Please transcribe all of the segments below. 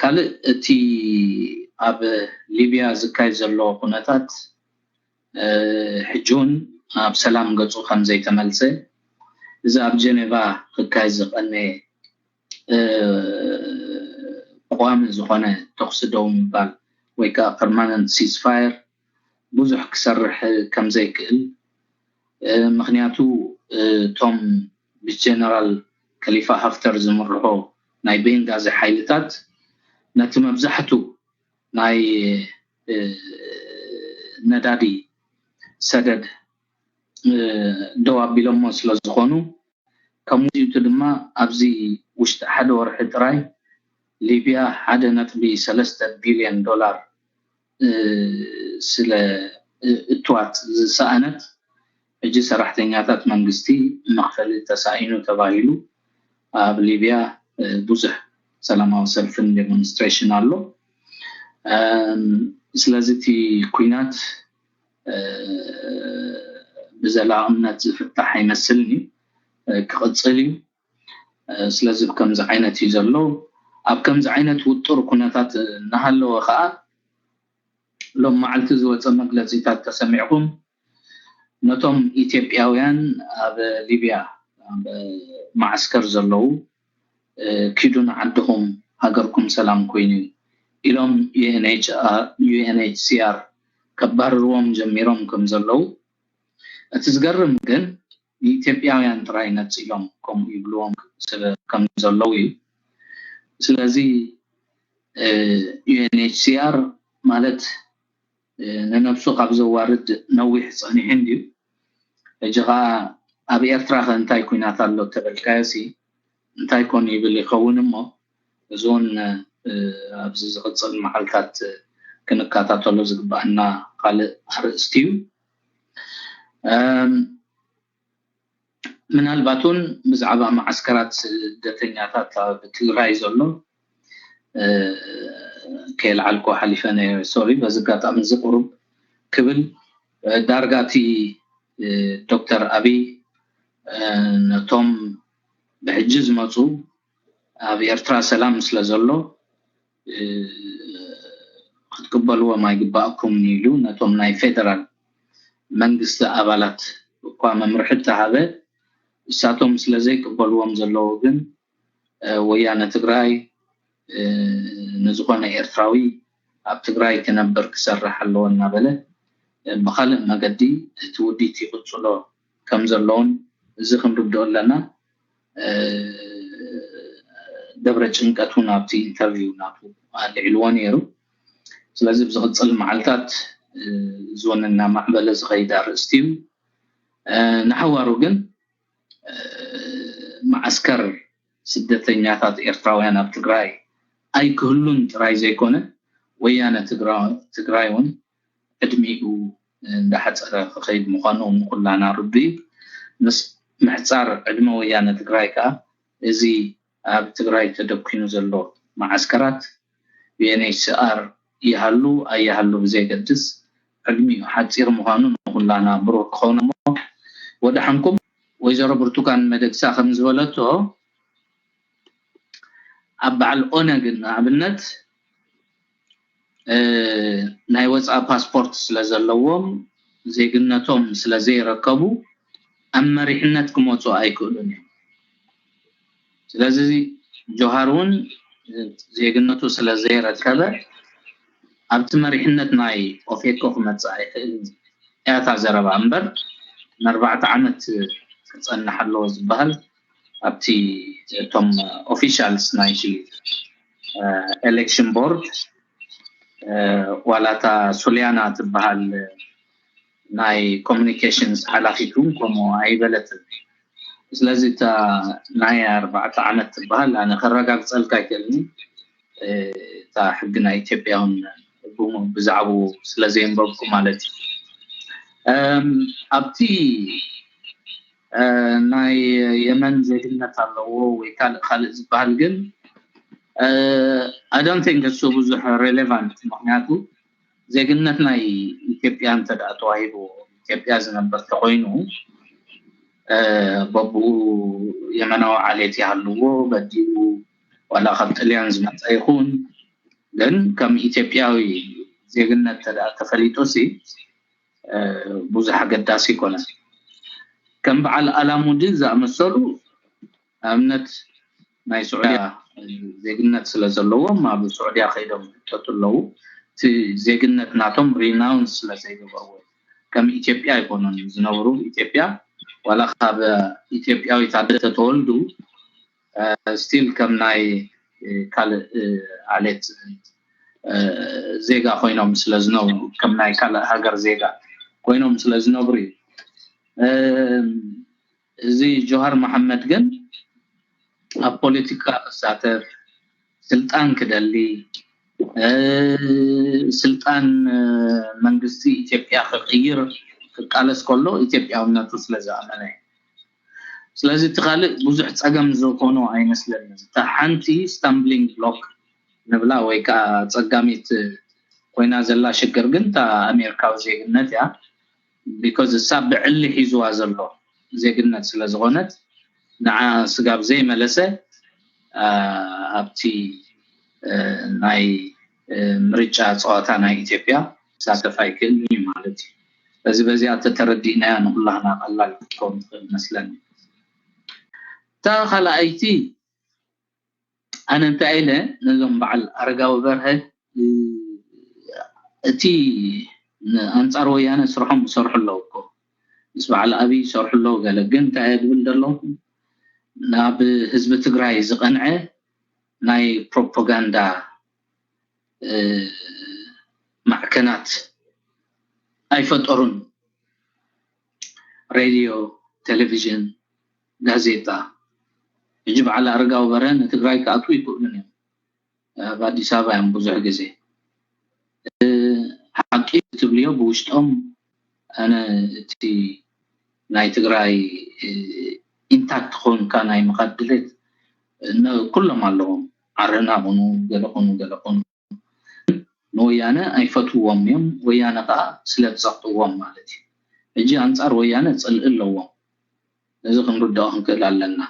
ካልእ እቲ ኣብ ሊብያ ዝካየድ ዘሎ ኩነታት ሕጂ እውን ኣብ ሰላም ገፁ ከም ዘይተመልሰ፣ እዚ ኣብ ጀኔቫ ክካየድ ዝቐነየ ቀዋሚ ዝኾነ ተኹሲ ደው ምባል ወይ ከዓ ፐርማነንት ሲስፋየር ብዙሕ ክሰርሕ ከም ዘይክእል፣ ምክንያቱ እቶም ብጀነራል ከሊፋ ሃፍተር ዝምርሑ ናይ ቤንጋዚ ሓይልታት ነቲ መብዛሕቱ ናይ ነዳዲ ሰደድ ደው ኣቢሎሞ ስለ ዝኾኑ፣ ከም ውፅኢቱ ድማ ኣብዚ ውሽጢ ሓደ ወርሒ ጥራይ ሊብያ ሓደ ነጥቢ ሰለስተ ቢልዮን ዶላር ስለ እትዋት ዝሰኣነት፣ ሕጂ ሰራሕተኛታት መንግስቲ መኽፈሊ ተሳኢኑ ተባሂሉ ኣብ ሊብያ ብዙሕ ሰላማዊ ሰልፍን ዴሞንስትሬሽን ኣሎ። ስለዚ እቲ ኩናት ብዘላቕነት ዝፍታሕ ኣይመስልን እዩ፣ ክቕፅል እዩ። ስለዚ ብከምዚ ዓይነት እዩ ዘሎ። ኣብ ከምዚ ዓይነት ውጡር ኩነታት እናሃለወ ከዓ ሎም መዓልቲ ዝወፀ መግለፂታት ተሰሚዕኩም፣ ነቶም ኢትዮጵያውያን ኣብ ሊብያ ኣብ ማዓስከር ዘለዉ ኪዱ ንዓድኹም፣ ሃገርኩም ሰላም ኮይኑ ኢሎም ዩኤንኤችሲኣር ከባርርዎም ጀሚሮም ከም ዘለዉ፣ እቲ ዝገርም ግን ንኢትዮጵያውያን ጥራይ ነፂሎም ከምኡ ይብልዎም ከም ዘለዉ እዩ። ስለዚ ዩኤንኤችሲኣር ማለት ንነብሱ ካብ ዘዋርድ ነዊሕ ፀኒሑ እንድዩ። ሕጂ ከዓ ኣብ ኤርትራ ከ እንታይ ኩናት ኣሎ ተበልካዮ ሲ እንታይ ኮን ይብል ይኸውን እሞ፣ እዚ እውን ኣብዚ ዝቕፅል መዓልታት ክንከታተሎ ዝግባኣና ካልእ ኣርእስቲ እዩ። ምናልባት እውን ብዛዕባ መዓስከራት ስደተኛታት ኣብ ትግራይ ዘሎ ከየልዓልኮ ሓሊፈ ነይረ፣ ሶሪ። በዚ ኣጋጣሚ እዚ ቁሩብ ክብል፣ ዳርጋ እቲ ዶክተር ኣብይ ነቶም ብሕጂ ዝመፁ ኣብ ኤርትራ ሰላም ስለ ዘሎ ክትቅበልዎም ኣይግባእኩምን ኢሉ ነቶም ናይ ፌደራል መንግስቲ ኣባላት እኳ መምርሒ እንተሃበ፣ እሳቶም ስለ ዘይቅበልዎም ዘለዉ ግን ወያነ ትግራይ ንዝኾነ ኤርትራዊ ኣብ ትግራይ ክነብር ክሰርሕ ኣለዎ እናበለ ብኻልእ መገዲ እቲ ውዲት ይቕፅሎ ከም ዘለውን እዚ ክንርድኦ ኣለና። ደብረ ጭንቀት እውን ኣብቲ ኢንተርቪው ናቱ ኣልዒልዎ ነይሩ። ስለዚ ብዝቕፅል መዓልታት እዚ እውን እናማዕበለ ዝኸይድ ኣርእስቲ እዩ። ንሓዋሩ ግን መዓስከር ስደተኛታት ኤርትራውያን ኣብ ትግራይ ኣይክህሉን ጥራይ ዘይኮነ፣ ወያነ ትግራይ እውን ዕድሚኡ እንዳሓፀረ ክኸይድ ምዃኑ ንኩላና ርዱእ እዩ። ምስ ምሕፃር ዕድመ ወያነ ትግራይ ከዓ እዚ ኣብ ትግራይ ተደኪኑ ዘሎ መዓስከራት ዩኤንኤችሲኣር ይሃሉ ኣይሃሉ ብዘይገድስ ዕድሚኡ ሓፂር ምዃኑ ንኩላና ብሩህ ክኸውን እሞ ወደሓንኩም። ወይዘሮ ብርቱካን መደግሳ ከም ዝበለቶ ኣብ በዓል ኦነግ ንኣብነት ናይ ወፃኢ ፓስፖርት ስለ ዘለዎም ዜግነቶም ስለ ዘይረከቡ ኣብ መሪሕነት ክመፁ ኣይክእሉን እዮም። ስለዚ ጆሃር እውን ዜግነቱ ስለ ዘይረከበ ኣብቲ መሪሕነት ናይ ኦፌኮ ክመፅእ ኣይክእልን እያ እታ ዘረባ እምበር ንኣርባዕተ ዓመት ክፀንሕ ኣለዎ ዝበሃል ኣብቲ እቶም ኦፊሻልስ ናይቲ ኤሌክሽን ቦርድ ዋላ እታ ሶሊያና ትበሃል ናይ ኮሚኒኬሽንስ ሓላፊት እውን ከምኡ ኣይበለትን። ስለዚ እታ ናይ ኣርባዕተ ዓመት ትበሃል ኣነ ከረጋግፀልካ ኣይክእልን። እታ ሕጊ ናይ ኢትዮጵያ እውን ብዛዕባኡ ስለ ዘየንበብኩ ማለት እዩ። ኣብቲ ናይ የመን ዜግነት ኣለዎ ወይ ካልእ ካልእ ዝበሃል ግን I don't think እሱ ብዙሕ ሬሌቫንት፣ ምክንያቱ ዜግነት ናይ ኢትዮጵያ እንተ ደኣ ተዋሂቡ ኢትዮጵያ ዝነበር ተኮይኑ በብኡ የመናዊ ዓሌት ይሃልዎ በዲኡ ዋላ ካብ ጥልያን ዝመፀ ይኹን ግን ከም ኢትዮጵያዊ ዜግነት ተፈሊጡ ሲ ብዙሕ ኣገዳሲ ይኮነ። ከም በዓል ኣላሙዲ ዝኣመሰሉ ኣብነት ናይ ስዑድያ ዜግነት ስለ ዘለዎም ኣብ ስዑድያ ከይዶም ይጠጡ ኣለዉ። እቲ ዜግነት ናቶም ሪናውንስ ስለ ዘይገበርዎ ከም ኢትዮጵያ ኣይኮኑን ዝነብሩ። ኢትዮጵያ ዋላ ካብ ኢትዮጵያዊት ኣደ ተተወልዱ ስቲል ከም ናይ ካልእ ዓሌት ዜጋ ኮይኖም ስለ ዝነብሩ ከም ናይ ካልእ ሃገር ዜጋ ኮይኖም ስለ ዝነብሩ እዩ። እዚ ጆሃር መሓመድ ግን ኣብ ፖለቲካ ክሳተፍ ስልጣን ክደሊ ስልጣን መንግስቲ ኢትዮጵያ ክቅይር ክቃለስ ከሎ ኢትዮጵያውነቱ ስለ ዝኣመነ እዩ። ስለዚ እቲ ካልእ ብዙሕ ፀገም ዝኾኖ ኣይመስለንን። እታ ሓንቲ ስታምብሊንግ ብሎክ ንብላ ወይ ከዓ ፀጋሚት ኮይና ዘላ ሽግር ግን እታ ኣሜሪካዊ ዜግነት እያ። ቢኮዝ እሳ ብዕሊ ሒዝዋ ዘሎ ዜግነት ስለ ዝኾነት ንዓ ስጋብ ዘይመለሰ ኣብቲ ናይ ምርጫ ፀዋታ ናይ ኢትዮጵያ ክሳተፍ ኣይክእልን እዩ ማለት እዩ። በዚ በዚኣ ተተረዲእናያ ንኩላህና ቀላል ክትከውን ትኽእል መስለኒ። እታ ካልኣይቲ ኣነ እንታይ ኢለ ነዞም በዓል ኣረጋዊ በርሀ እቲ ኣንፃር ወያነ ስርሖም ይሰርሑ ኣለዉ እኮ ምስ በዓል ኣብይ ይሰርሑ ኣለዉ ገለ ግን እንታይ እየ ዝብል ዘለኹ ናብ ህዝቢ ትግራይ ዝቐንዐ ናይ ፕሮፓጋንዳ ማዕከናት ኣይፈጠሩን። ሬድዮ፣ ቴሌቪዥን፣ ጋዜጣ። ሕጂ በዓል ኣረጋዊ በርሀ ንትግራይ ክኣትዉ ይክእሉን እዮም። ኣብ ኣዲስ ኣበባ እዮም ብዙሕ ግዜ። ሓቂ ትብልዮ ብውሽጦም ኣነ እቲ ናይ ትግራይ ኢንታክት ኮንካ ናይ ምኻድ ድሌት ኩሎም ኣለዎም። ዓረና ኹኑ፣ ገለ ኹኑ፣ ገለ ኹኑ። ንወያነ ኣይፈትውዎም እዮም። ወያነ ከዓ ስለ ዝፀቕጥዎም ማለት እዩ። ሕጂ ኣንፃር ወያነ ፅልኢ ኣለዎም። እዚ ክንርድኦ ክንክእል ኣለና።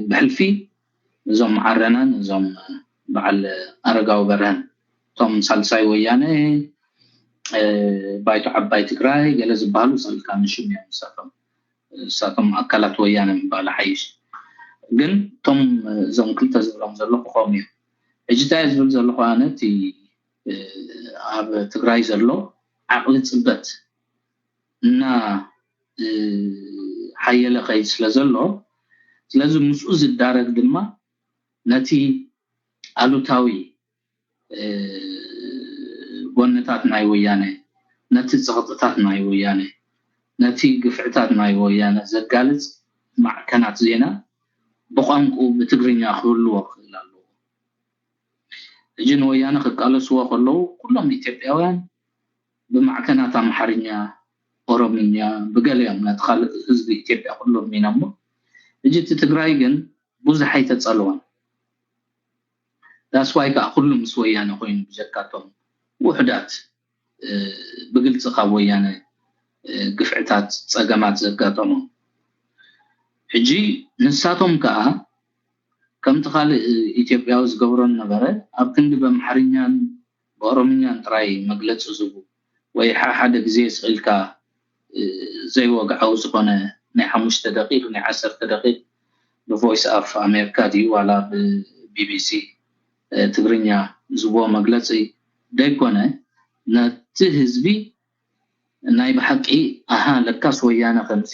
ብሕልፊ እዞም ዓረናን እዞም በዓል ኣረጋዊ በርሀን እቶም ሳልሳይ ወያነ ባይቶ ዓባይ ትግራይ ገለ ዝበሃሉ ሰልካ ንሽም እዮም ንሳቶም። እሳቶም ኣካላት ወያነ ምባል ሓይሽ ግን እቶም እዞም ክልተ ዝብሎም ዘለኹ ክኾም እዮም። ሕጂ እንታይ ዝብል ዘለኹ ኣነ እቲ ኣብ ትግራይ ዘሎ ዓቕሊ ፅበት እና ሓየለ ከይድ ስለ ዘሎ ስለዚ ምስኡ ዝዳረግ ድማ ነቲ ኣሉታዊ ጎንታት ናይ ወያነ ነቲ ፀቕጥታት ናይ ወያነ ነቲ ግፍዕታት ናይ ወያነ ዘጋልፅ ማዕከናት ዜና ብቋንቁ ብትግርኛ ክህልዎ ክኽእል ኣለዎ። ሕጂ ንወያነ ክቃለስዎ ከለዉ ኩሎም ኢትዮጵያውያን ብማዕከናት ኣምሓርኛ፣ ኦሮምኛ ብገሊኦም ነቲ ካልእ ህዝቢ ኢትዮጵያ ኩሎም ሚኖሞ። ሕጂ እቲ ትግራይ ግን ብዙሕ ኣይተፀልወን። ዳስዋይ ከዓ ኩሉ ምስ ወያነ ኮይኑ ብጀካቶም ውሕዳት ብግልፂ ካብ ወያነ ግፍዕታት ፀገማት ዘጋጠሞም። ሕጂ ንሳቶም ከዓ ከምቲ ካልእ ኢትዮጵያዊ ዝገብሮ ነበረ ኣብ ክንዲ በምሓርኛን ብኦሮምኛን ጥራይ መግለፂ ዝቡ ወይ ሓሓደ ግዜ ስኢልካ ዘይወግዓዊ ዝኾነ ናይ ሓሙሽተ ደቂቕ ናይ ዓሰርተ ደቂቕ ብቮይስ ኣፍ ኣሜሪካ ድዩ ዋላ ብቢቢሲ ትግርኛ ዝቦ መግለፂ ደይኮነ ነቲ ህዝቢ ናይ ብሓቂ ኣሃ ለካስ ወያነ ከምዚ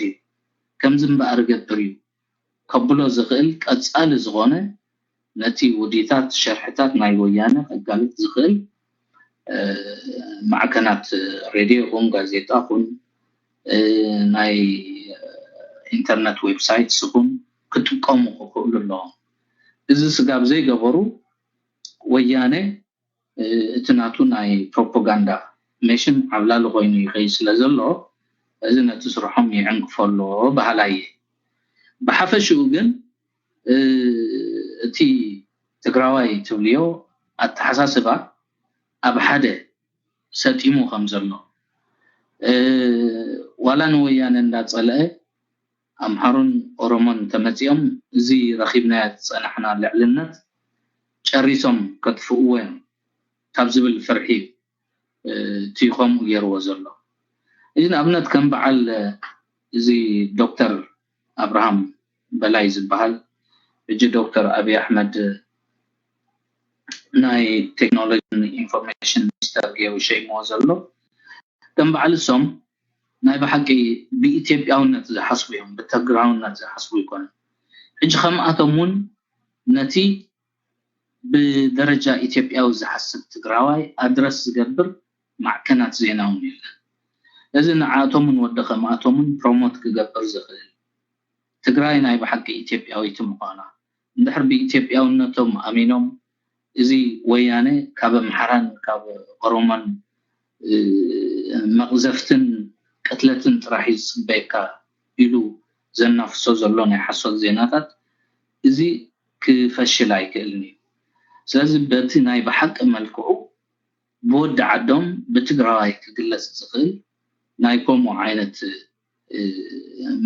ከምዚ እምበኣር ገብር እዩ ከብሎ ዝኽእል ቀፃሊ ዝኾነ ነቲ ውዲታት ሸርሕታት ናይ ወያነ ከጋልጥ ዝኽእል ማዕከናት ሬድዮ ይኹን ጋዜጣ ኹን ናይ ኢንተርነት ዌብሳይት ስኹን ክጥቀሙ ክኽእሉ ኣለዎም። እዚ ስጋብ ዘይገበሩ ወያነ እቲ ናቱ ናይ ፕሮፓጋንዳ ሜሽን ዓብላሊ ኮይኑ ይኸይ ስለ ዘሎ እዚ ነቲ ስርሖም ይዕንቅፎ ኣሎ በሃላይ እየ። ብሓፈሽኡ ግን እቲ ትግራዋይ ትብልዮ ኣተሓሳስባ ኣብ ሓደ ሰጢሙ ከም ዘሎ ዋላ ንወያነ እንዳፀልአ ኣምሓሩን ኦሮሞን ተመፂኦም እዚ ረኺብናዮ ዝፀናሕና ልዕልነት ጨሪሶም ከጥፍእዎ እዮም። ካብ ዝብል ፍርሒ እዩ እቲ ከምኡ ገይርዎ ዘሎ። እዚ ንኣብነት ከም በዓል እዚ ዶክተር ኣብርሃም በላይ ዝበሃል፣ ሕጂ ዶክተር ኣብይ ኣሕመድ ናይ ቴክኖሎጂን ኢንፎርሜሽን ሚኒስተር ገይሩ ሸይምዎ ዘሎ፣ ከም በዓል እሶም ናይ ብሓቂ ብኢትዮጵያውነት ዝሓስቡ እዮም፣ ብትግራውነት ዝሓስቡ ይኮኑ። ሕጂ ከምኣቶም እውን ነቲ ብደረጃ ኢትዮጵያዊ ዝሓስብ ትግራዋይ ኣድረስ ዝገብር ማዕከናት ዜና እውን የለን። እዚ ንዓኣቶምን ወዲ ከምኣቶምን ፕሮሞት ክገብር ዝኽእል ትግራይ ናይ ብሓቂ ኢትዮጵያዊት ምዃና፣ እንድሕር ብኢትዮጵያውነቶም ኣሚኖም፣ እዚ ወያነ ካብ ኣምሓራን ካብ ኦሮሞን መቕዘፍትን ቅትለትን ጥራሕ እዩ ዝፅበየካ ኢሉ ዘናፍሶ ዘሎ ናይ ሓሶት ዜናታት፣ እዚ ክፈሽል ኣይክእልን እዩ። ስለዚ በቲ ናይ ብሓቂ መልክዑ ብወዲ ዓዶም ብትግራዋይ ክግለፅ ዝኽእል ናይ ከምኡ ዓይነት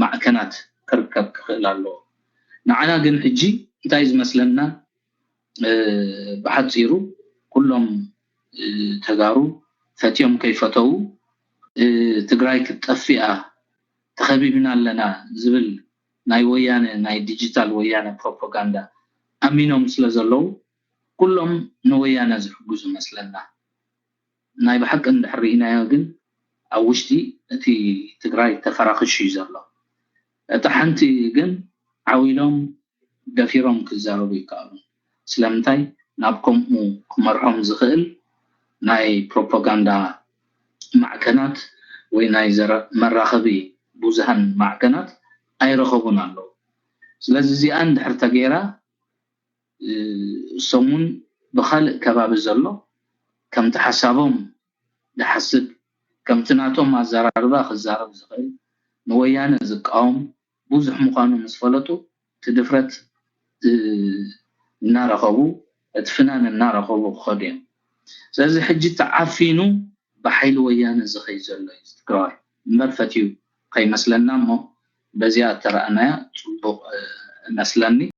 ማዕከናት ክርከብ ክኽእል ኣለዎ። ንዓና ግን ሕጂ እንታይ ዝመስለና፣ ብሓፂሩ ኩሎም ተጋሩ ፈትዮም ከይፈተዉ ትግራይ ክትጠፍእ እያ፣ ተኸቢብና ኣለና ዝብል ናይ ወያነ፣ ናይ ዲጂታል ወያነ ፕሮፓጋንዳ ኣሚኖም ስለ ዘለዉ ኩሎም ንወያነ ዝሕግዙ መስለና። ናይ ብሓቂ እንድሕር ርኢናዮ ግን ኣብ ውሽጢ እቲ ትግራይ ተፈራኺሹ እዩ ዘሎ። እታ ሓንቲ ግን ዓው ኢሎም ደፊሮም ክዛረቡ ይከኣሉ። ስለምንታይ ናብ ከምኡ ክመርሖም ዝኽእል ናይ ፕሮፓጋንዳ ማዕከናት ወይ ናይ ዘረ-፣ መራኸቢ ብዙሃን ማዕከናት ኣይረኸቡን ኣለዉ። ስለዚ እዚኣ እንድሕር ተገይራ፣ እ፣ እሶም እውን ብኻልእ ከባቢ ዘሎ ከምቲ ሓሳቦም ዝሓስብ፣ ከምቲ ናቶም ኣዘራርባ ክዛረብ ዝኽእል፣ ንወያነ ዝቃወም ብዙሕ ምዃኑ ምስ ፈለጡ፣ እቲ ድፍረት፣ እ፣ እናረኸቡ፣ እቲ ፍናን እናረኸቡ ክኸዱ እዮም። ስለዚ ሕጂ ተዓፊኑ ብሓይሊ ወያነ ዝኸይ ዘሎ እዩ ትግራዋይ እምበር ፈትዩ ከይመስለና እሞ በዚኣ እተረኣናያ ፅቡቕ፣ እ፣ እመስለኒ።